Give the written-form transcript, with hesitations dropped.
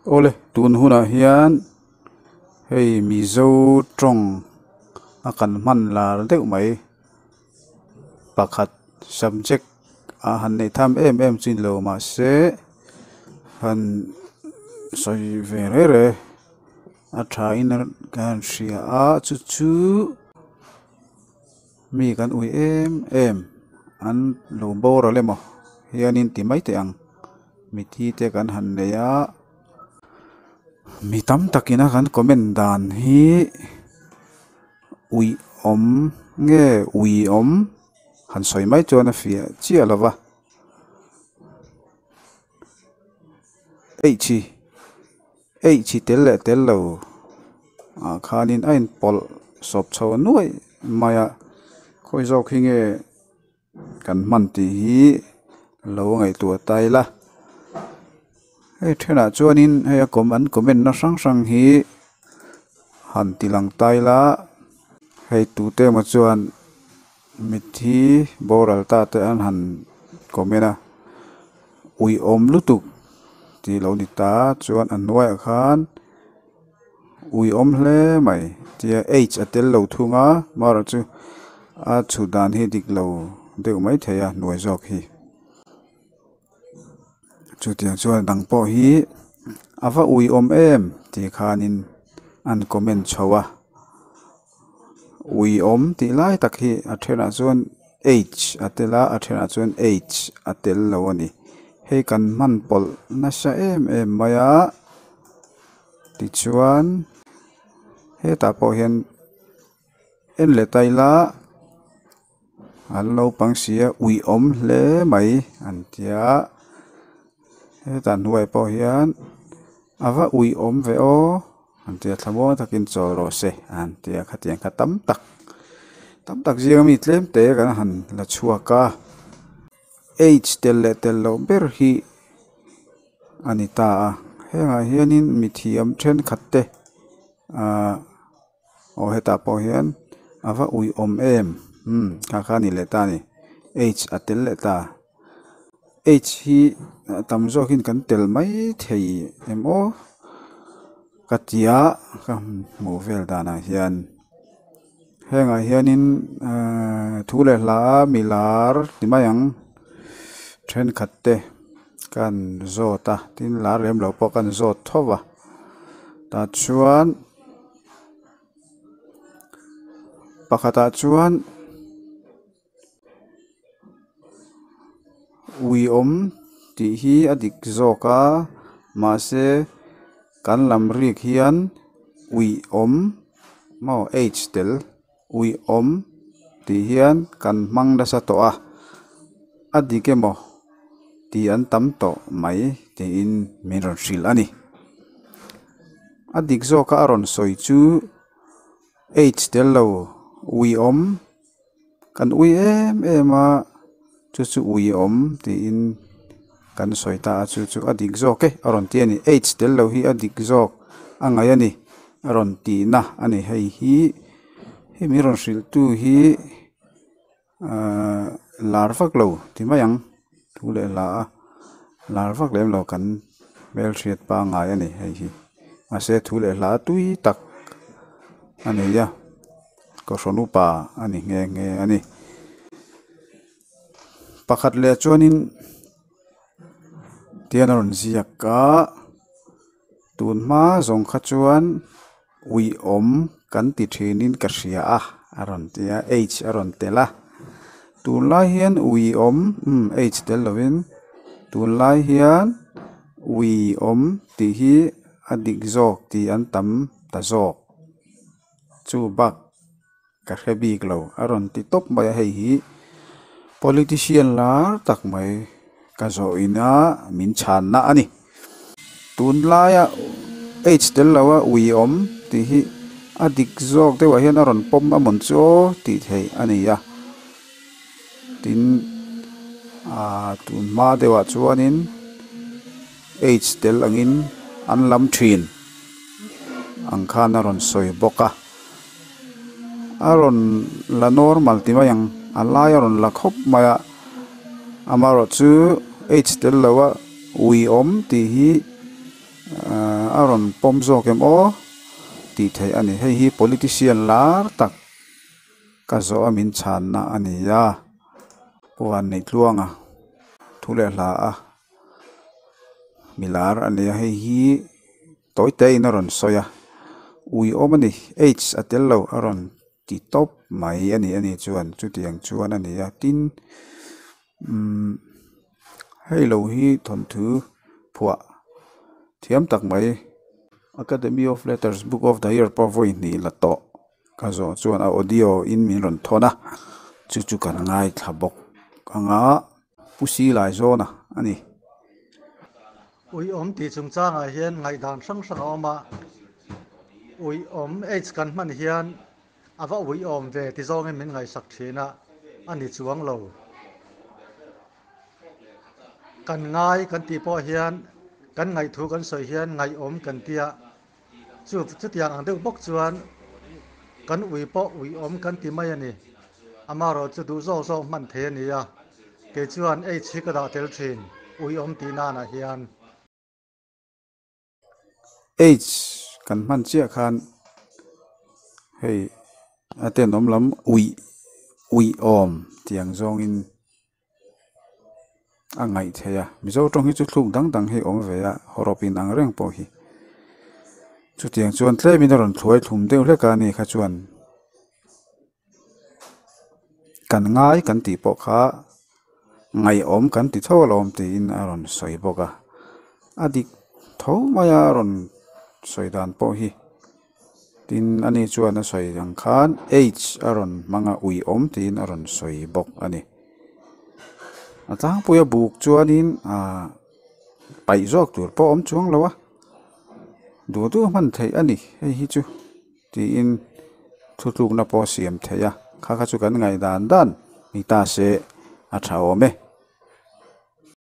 Awle tun hunah hian hei mizo tawng a kan hman lar deuh mai pakhat subject ah han neih tham em em chu nilo mahse han sawi ve rei rei a tha in ka han hria a chu chu mi kan ui em em an lo boral emaw hianin ti mai teh ang mithi te kan han nei a mi tam takin a kan comment dan hi uih awm nge ui awm han sawi mai chuan a fiah chiah lo va h h tel leh tel lo ah khanin a inpawlh sawp chho nuaih mai a khawi zawk hi nge. Kan hman tih hi lo ngaihtuah ta ila hei thenah chuanin hei a an comment na hrang hrang hi han ti lang ta ila hei tute emaw chuan mitthi boral ta te an han comment a uiawm lutuk tih lo ni ta chuan a hnuaiah khan. Ui awm hle mai tia h a tel lo thung a marawh chu a chhut dan hi dik lo deuh mai thei a hnuai zawk hi chutiang chuan dang pawh hi a va ui awm em tih khanin an comment chho a ui awm tih lai tak hi a thenah chuan h a tel a a thenah chuan h a tel lo a ni hei kan hman pawlh nasa em em mai a. Tichuan hetah pawh hian en leh ta ila an naupang si a ui awm hle mai an tia hetah hnuaiah pawh hian a va ui awm ve aw an tia thlamuang takin chawl rawh se an tia khatiang kha tam tak tam tak zinga mi tlem te kan han la chhuak a h tel leh tel loh ber hi. A ni ta a hengah hianin mithiam thenkhat te ahh aw hetah pawh hian a va uiawm em umm kha kha a ni leh ta a ni h a tel leh ta h hi tam zawkin kan tel mai thei em aw ka tia ka hmuh vel danah hian hengah hianin ehh thu leh hla mi lar ti mai ang thenkhat te kan zawt a tin lar lem lo pawh kan zawt tho va tah chuan pakhatah chuan. Uiawm tih hi a dik zawk a mahse kan lam rik hian uiawm maw h tel uiawm tih hian kan hmang nasa tawh a a dik emaw tih an tam tawh mai tiin min rawn hrilh a ni a dik zawk a a rawn sawi chu h tel lo uiawm. Kan ui em em a chu chu ui awm tiin kan sawi ta a chu chu a dik zawk e a rawn ti a ni h tel lo hi a dik zawk a ngaih a ni a rawn tih na a ni hei hi hei min rawn hrilh tu hi ahh lar vak lo ti mai ang thu leh hla a lar vak lem lo kan hmelhriat pangngai a ni hei hi mahse thu leh hla tui tak a nei a. Kohhran upa a ni nghe nghe a ni. Pakhat leh chuanin tian a rawn ziak a, tun hma zawng kha chuan uiawm kan ti thinin ka hria a a rawn ti a h a rawn tel a. Tunlai hian uiawm umm h tel lovin tunlai hian uiawm tih hi a dik zawk tih an tam ta zawk. Chu bak ka hre bik lo a rawn ti tawp mai a hei hi politician lar tak mai ka zawh ina min chhanna a ni. Tunlaia h tel lo a ui awm tih hi a dik zawk deuhah hian a rawn pawm a mawn chu aw tih theih a ni a tin ah tun hma deuhah chuanin. H tel angin an lam thin ang khan a rawn sawi bawk a, a rawn la normal ti mai ang a lai a rawn la khawp mai a amaherawhchu H tel lo a ui awm tih hi Ahh a rawn pawm zawk em aw tih theih a ni hei hi politician lar tak ka zawh a min chhanna a ni a huan neih tluang a thu leh hla a milar a ni a hei hi tawi te in a rawn sawi a ui awm a ni h a tel lo a rawn ti tawp mai a ni a ni chuan chutiang chuan a ni a tin umm hei lo hi thawnthu phuah thiam tak mai academy of letters book of the year pawh vawi hnih la tawh ka zawh chuan a audio in min rawn thawn a chu chu kan ngaithla bawk anga pu silai zawn a a ni. Uiawm tih chungchangah hian ngaihdan hrang hrang a awm a, uiawm aids kan hman hian a va uiawm ve ti zawngin min ngaihsak thin a, a ni chuang lo. Kan ngai kan tih pawh hian kan ngaihthu kan sawi hian ngaihawm kan tia, Chu chutiang ang deuh bawk chuan kan ui pawh uiawm kan ti mai a ni. Amaherawh chu duh zawk zawk hman thei a ni a, kei chuan H hi ka dah tel thin, uiawm tih nanah hian. H kan hman chiah khan hei a tenawm lam uih uiawm tih ang zawngin a ngaih theih a mizo tawng hi chu thluk dang dang hi a awm ve a hawrawp in ang reng pawh hi chutiang chuan tlem in a rawn thluai thlum deuh hlek a ni kha chuan kan ngai kan tih pawh kha ngaihawm kan ti tho alawm tiin a rawn sawi bawk a a dik tho mai a a rawn sawi dan pawh hi. Tin, ani chuan a sawi ang khan H a rawn hmang a, uiawm tiin a rawn sawi bawk a ni. A tlangpuia buk chuanin aah paih zawk tur pawh a awm chuang lo a, duh duh hman theih a ni hei hi chu tiin thutlukna pawh a siam theih a, kha kha chu kan ngaihdan dan ni ta se a tha awm e.